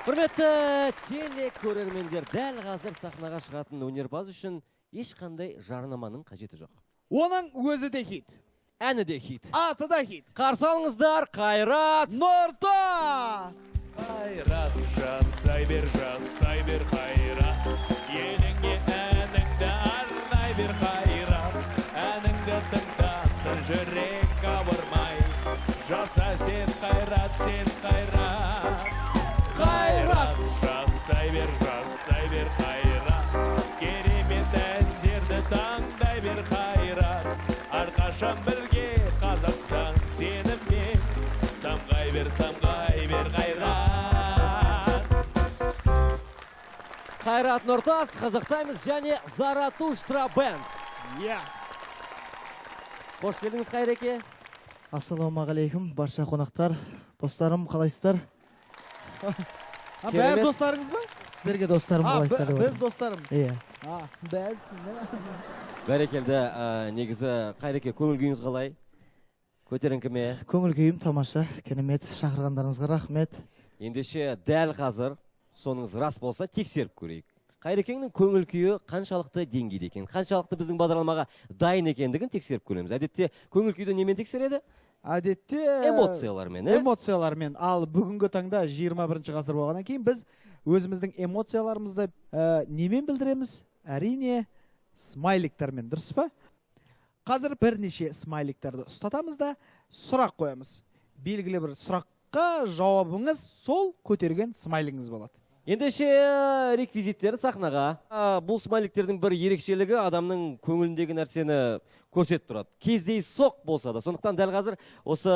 Құрметті телекөрермендер, дәл қазір сахнаға шығатын өнерпаз үшін ешқандай жарнаманың қажеті жоқ. Оның өзі де хит. Әні де хит. Аты да хит. Қарсы алыңыздар, Қайрат Нұртас! Қайрат, жасай бер, жасай бер, Қайрат. Еліңе әніңді арнай бер, Қайрат. Әніңді тыңдасын жүрек ауырмай. Жаса сен, Қайрат, сен, Қайрат. Қайрат! Жасай бер, жасай бер, Қайрат. Керемет әндерді таңдай бер, Қайрат. Әрқашан бірге Қазақстан сенімен. Самғай бер, самғай бер, Қайрат. Қайрат Нұртас, Қазақ Таймс және Заратуштра Бенд. Иә. Қош келдіңіз, Қайреке. Ассалаумағалейкум, барша қонақтар, достарым, қалайсыздар? Бәрі достарыңыз ба? Сіздерге достарым, қалайсыздар деп Біз отырмын. достарым. Иә. Біз. Бәрекелді, негізі Қайреке, көңіл күйіңіз қалай? Көтеріңкі ме? Көңіл күйім тамаша, керемет, шақырғандарыңызға рахмет. Ендеше дәл қазір соныңыз рас болса тексеріп көрейік. Қайрекеңнің көңіл күйі қаншалықты деңгейде екен, қаншалықты біздің бағдарламаға дайын екендігін тексеріп көреміз. Әдетте көңіл күйді немен тексереді? Әдетте эмоциялармен, ә? Эмоциялармен. Ал бүгінгі таңда 21 ғасыр болғаннан кейін біз өзіміздің эмоцияларымызды немен білдіреміз? Әрине, смайликтермен, дұрыс па? Қазір бірнеше смайликтерді ұстатамыз да сұрақ қоямыз. Белгілі бір сұраққа жауабыңыз сол көтерген смайлигіңіз болады. Ендеше реквизиттері сахнаға. Бұл смайликтердің бір ерекшелігі адамның көңіліндегі нәрсені көрсетіп тұрады. Кездейсоқ болса да. Сондықтан дәл қазір осы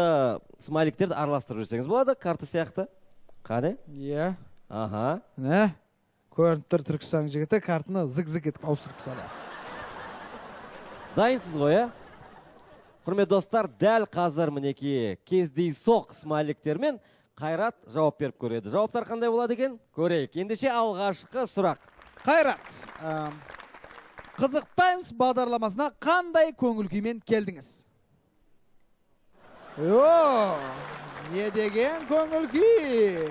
смайликтерді араластырып жүрсеңіз болады, карта сияқты. Қане? Иә. Аха. Міне, көрініп тұр, Түркістан жігіті картаны зік-зік етіп ауыстырып тастады. Дайынсыз ғой, ә? Құрметті достар, дәл қазір мінекей кездейсоқ смайликтермен Қайрат жауап беріп көреді. Жауаптар қандай болады екен? Көрейік. Ендеше алғашқы сұрақ. Қайрат, Қызық Таймс бағдарламасына қандай көңіл күймен келдіңіз? О, не деген көңіл күй?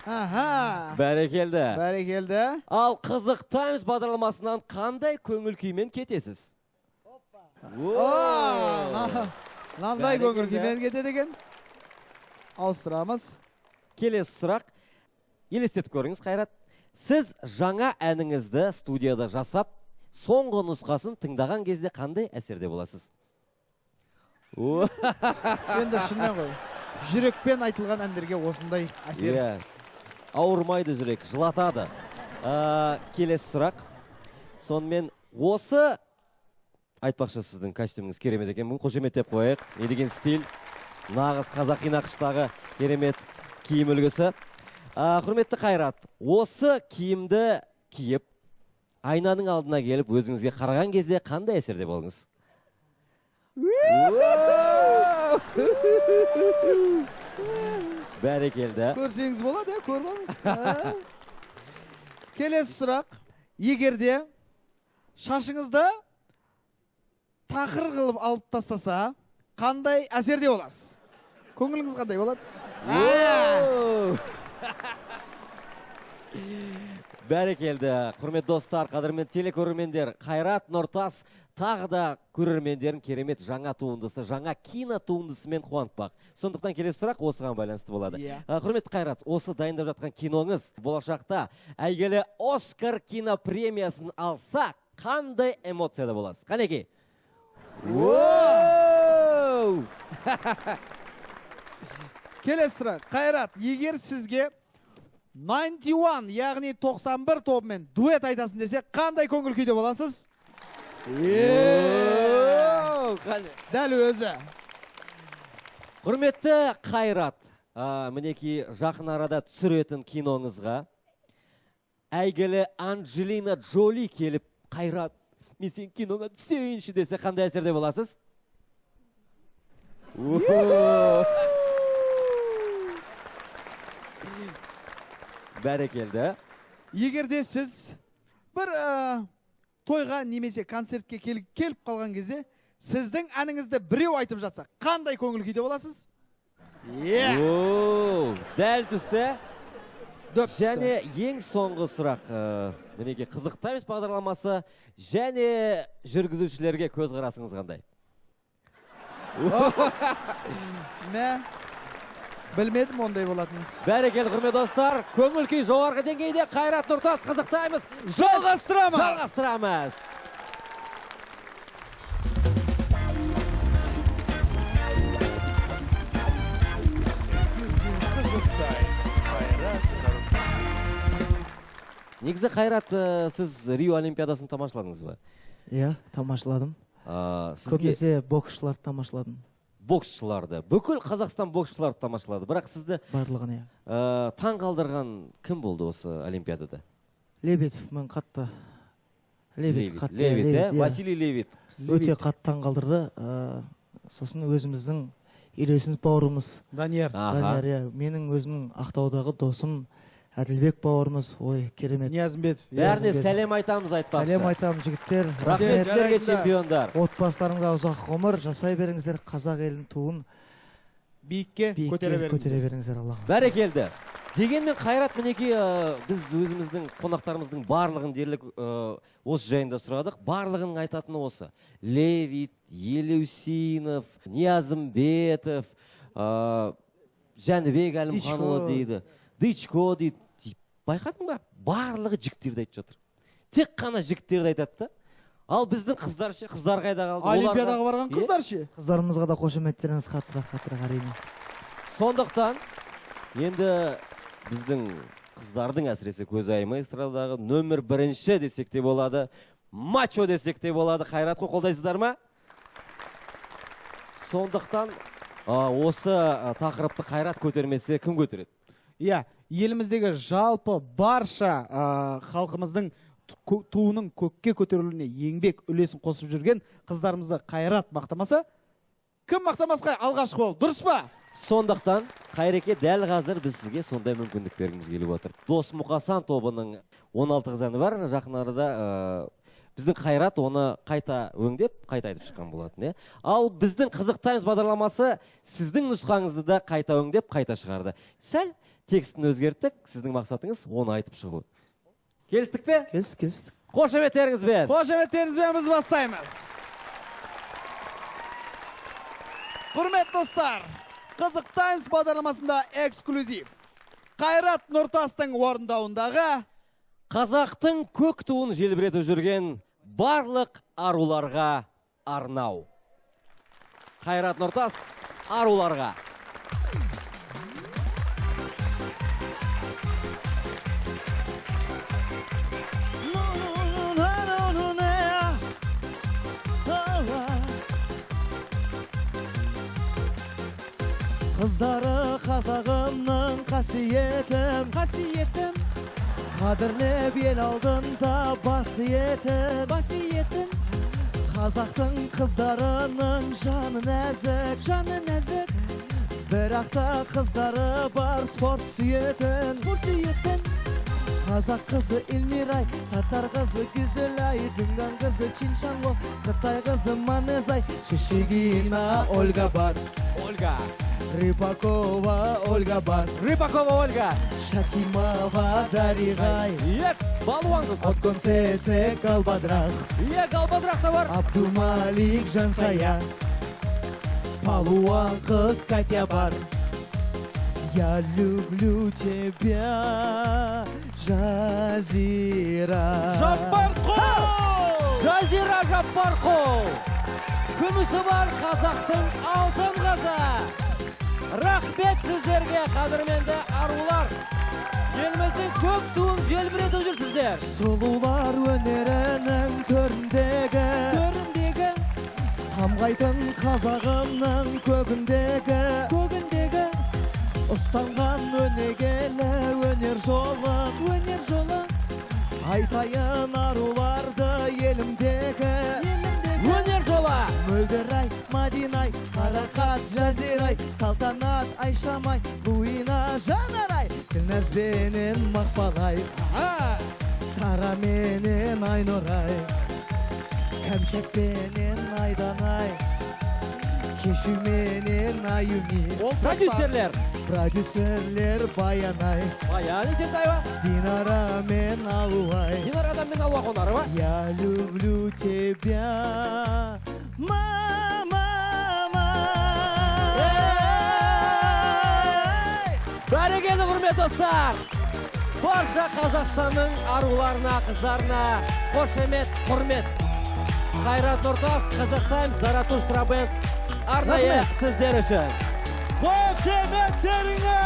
Аха. Бәрекелді. Бәрекелді. Ал Қызық Таймс бағдарламасынан қандай көңіл күймен кетесіз? О, мынандай көңіл Бәрекелді. күймен кетеді екен. Ауыстырамыз. Келесі сұрақ. Елестетіп көріңіз, Қайрат. Сіз жаңа әніңізді студияда жасап, соңғы нұсқасын тыңдаған кезде қандай әсерде боласыз? О! Енді шынымен ғой. Жүрекпен айтылған әндерге осындай әсер. Иә. Ауырмайды жүрек, жылатады. Келесі сұрақ. Сонымен осы айтпақшы, сіздің костюміңіз керемет екен. Бүгін қошеметтеп қояйық. Не деген стиль? Нағыз қазақи нақыштағы керемет киім үлгісі. Құрметті Қайрат, осы киімді киіп, айнаның алдына келіп, өзіңізге қараған кезде қандай әсерде болдыңыз? Бәрекелді. Көрсеңіз болады, көріп алыңыз. Келесі сұрақ. Егер де шашыңызды тақыр қылып алып тастаса, қандай әсерде боласыз? Көңіліңіз қандай болады? Бәрекелді. Құрметті достар, қадірменді телекөрермендер, Қайрат Нұртас тағы да көрермендерін керемет жаңа туындысы, жаңа кино туындысымен қуантпақ. Сондықтан келесі сұрақ осыған байланысты болады. Иә. Құрметті Қайрат, осы дайындап жатқан киноңыз болашақта әйгілі Оскар кинопремиясын алса, қандай эмоцияда боласыз? Қанекей? Воу! Келесі сұрақ. Қайрат, егер сізге 91, яғни 91 тобымен дуэт айтасын десе, қандай көңіл күйде боласыз? Воу! Қане? Дәл өзі. Құрметті Қайрат, мінекей жақын арада түсіретін киноңызға әйгілі Анджелина Джоли келіп, Қайрат, мен сенің киноңа түсейінші десе, қандай әсерде боласыз? Бәрекелді. Егер де сіз бір тойға немесе концертке келіп қалған кезде сіздің әніңізді біреу айтып жатса, қандай көңіл күйде боласыз? Дәл түсті. Дөп түсті. Және ең соңғы сұрақ, мінекей, Қызық Таймс бағдарламасы және жүргізушілерге көзқарасыңыз қандай? Мә, білмедім ондай болатынын. Бәрекелді, құрметті достар, көңіл күй жоғарғы деңгейде. Қайрат Нұртас, Қызық Таймс. Жалғастырамыз. Жалғастырамыз. Қызық Таймс, Қайрат Нұртас. Негізі, Қайрат, сіз Рио Олимпиадасын тамашаладыңыз ба? Иә, тамашаладым. Сізге Көбінесе боксшыларды тамашаладым. Боксшыларды, бүкіл Қазақстан боксшыларды тамашалады. Бірақ сізді Барлығын, иә. Таң қалдырған кім болды осы Олимпиадада? Лебедев мен қатты. Лебед Левит, қатты. Левит, Левит, иә? Иә. Василий Левит. Өте қатты таң қалдырды. Сосын өзіміздің үйлесіміз, бауырымыз Данияр. Данияр, иә. Менің өзімнің Ақтаудағы досым Әділбек бауырымыз, ой, керемет. Ниязымбетов. Иә. Бәріне Ниязымбетов. Сәлем айтамыз, айтпақшы. Сәлем айтамын, жігіттер. Рахмет сіздерге, Жарайсыңдар. чемпиондар. Отбасыларыңызға ұзақ ғұмыр, жасай беріңіздер, қазақ елінің туын биікке биікке көтере беріңіздер. Көтере беріңіздер, Алла қаласа. Бәрекелді. Дегенмен, Қайрат, мінекей, біз өзіміздің қонақтарымыздың барлығын дерлік осы жайында сұрадық. Барлығының айтатыны осы. Левит, Елеусинов, Ниязымбетов, Жәнібек Әлімханұлы Дичко. Дейді. Дичко дейді. Байқадың ба? Барлығы жігіттерді айтып жатыр. Тек қана жігіттерді айтады да. Ал біздің қыздар ше, қыздар қайда қалды? Олимпиадаға барған Иә. Қыздар ше? Қыздарымызға да қошеметтеріңіз қаттырақ, қаттырақ, әрине. Сондықтан енді біздің қыздардың, әсіресе, көзайымы, эстрададағы нөмір бірінші десек те болады, мачо десек те болады. Қайрат қой, қолдайсыздар ма? Сондықтан осы тақырыпты Қайрат көтермесе, кім көтереді? Иә, еліміздегі жалпы барша халқымыздың туының көкке көтерілуіне еңбек үлесін қосып жүрген қыздарымызды Қайрат мақтамаса, кім мақтамасқа алғашқы болып, дұрыс па? Сондықтан, Қайреке, дәл қазір біз сізге сондай мүмкіндік бергіміз келіп отыр. Дос Мұқасан тобының 16 қыз әні бар. Жақын арада біздің Қайрат оны қайта өңдеп, қайта айтып шыққан болатын. Иә? Ал біздің Қызық Таймс бағдарламасы сіздің нұсқаңызды да қайта өңдеп, қайта шығарды. Сәл текстін өзгерттік, сіздің мақсатыңыз оны айтып шығу. Келістік пе? Келістік, келістік. Қошеметтеріңізбен. Қошеметтеріңізбен біз бастаймыз. Құрметті достар, Қызық Таймс бағдарламасында эксклюзив. Қайрат Нұртастың орындауындағы Қазақтың көк туын желбіретіп жүрген барлық аруларға арнау. Қайрат Нұртас, «Аруларға». Қыздары қазағымның қасиетім, Қасиетім. Қадірлеп ел алдында бас иетін, Бас иетін. Қазақтың қыздарының жаны нәзік, Жаны нәзік. Бірақ та қыздары бар спорт сүйетін, Спорт сүйетін. Қазақ қызы Эльмирай, татар қызы Гүзелай, дүнган қызы Чиншанло, қытай қызы Манезай, Шишигина Ольга бар. Ольга. Рыпакова Ольга бар. Рыпакова Ольга. Шакимова Даригай. Ек, балуан қыз. Отгонцэцэг Галбадрах. Ек, Галбадрақ та бар. Абдумалик Жансая. Палуан қыз Катя бар. Я люблю тебя, Жазира. Жаппарқұл! Жазира Жаппарқұл. Күмісі бар қазақтың алтын қызы. Рахмет сіздерге, қадірменді арулар. Еліміздің көк туын желбіретіп жүрсіздер. Сұлулар өнерінің төріндегі, Төріндегі. Самғайтын қазағымның көгіндегі, Көгіндегі. Ұстанған өнегелі өнер жолын, Өнер жолы. Айтайын аруларды елімдегі. Елімдегі. Өнер жолы. Мөлдірай, Мадинай, Қарақат, Жазирай, Салтанат, Айшамай, Луина, Жанарай, Ділназбенен Мақпалай, Сара менен Айнұрай, Кәмшатпенен Айданай, Кешуменен Аюми. Продюсерлер. Продюсерлер Баянай. Баян Есентаева. Динара мен Алуай. Динара мен Алуа Қонарова. Я люблю тебя, мама. Бәрекелді, құрметті достар! Барша Қазақстанның аруларына, қыздарына қошемет, құрмет. Қайрат Нұртас, Қазақ Таймс, Заратуштра бенд арнайы сіздер үшін. Қошеметтеріңе!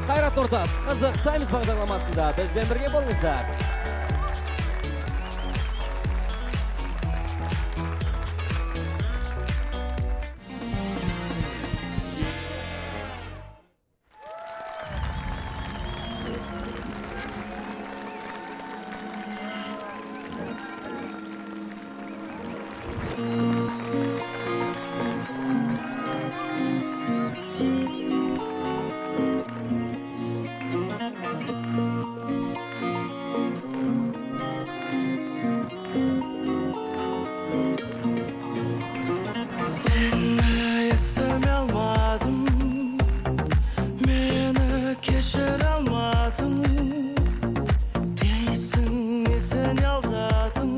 Қайрат Нұртас, Қазақ Таймс бағдарламасында бізбен бірге болыңыздар. Сені есіме алмадым, мені кешіре алмадым. Дейсің, есіне алдадым,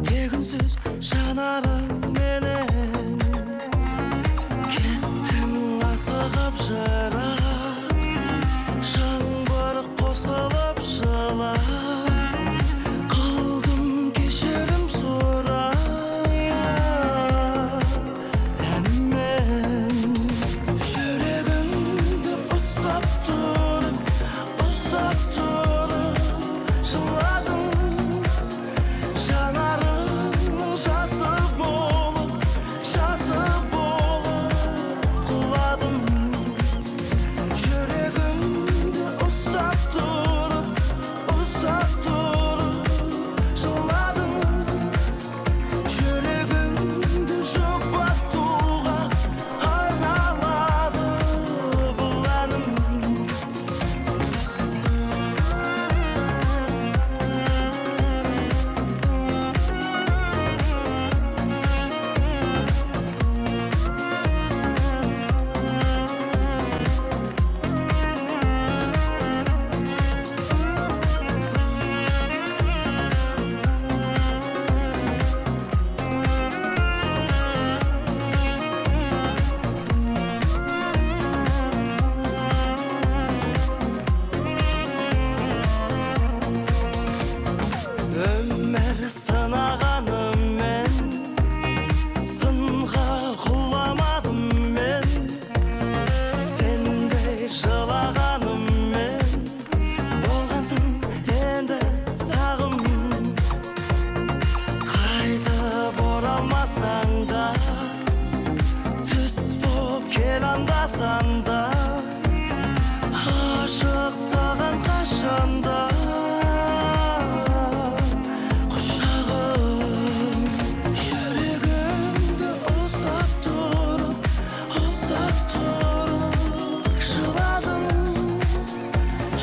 тек үнсіз жанарыңменен. Кеттің асығып жырақ, жаңбыр қосылып жылап. Қылдым кешірім сұрап әнімен. Жүрегімді ұстап тұрып, ұстап тұрып жыладым. Жанарымның жасы болып, жасы болып құладым. Жүрегімді ұстап тұрып, ұстап тұрып жыладым. Жүрегімді жұбатуға арналады бұл әнім. Өмір сынағанымен, сынға құламадым мен. Сендей жылағаныммен, болғансың енді сағым. Қайтып оралмасаң да, түс боп кел анда-санда. Ашық саған қашанда құшағым. Жүрегімді ұстап тұрып, ұстап тұрып жыладым.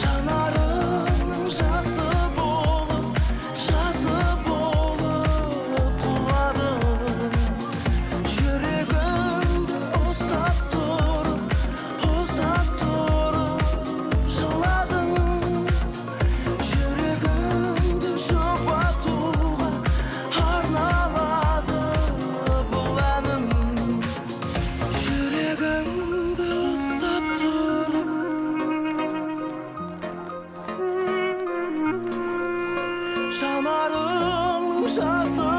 Жанарымның жасы болып, жасы болып құладым. Жүрегімді ұстап тұрып, ұстап тұрып жыладым. Жүрегімді жұбатуға арналады бұл әнім. Жүрегімді ұстап тұрып, жанарымның жасы.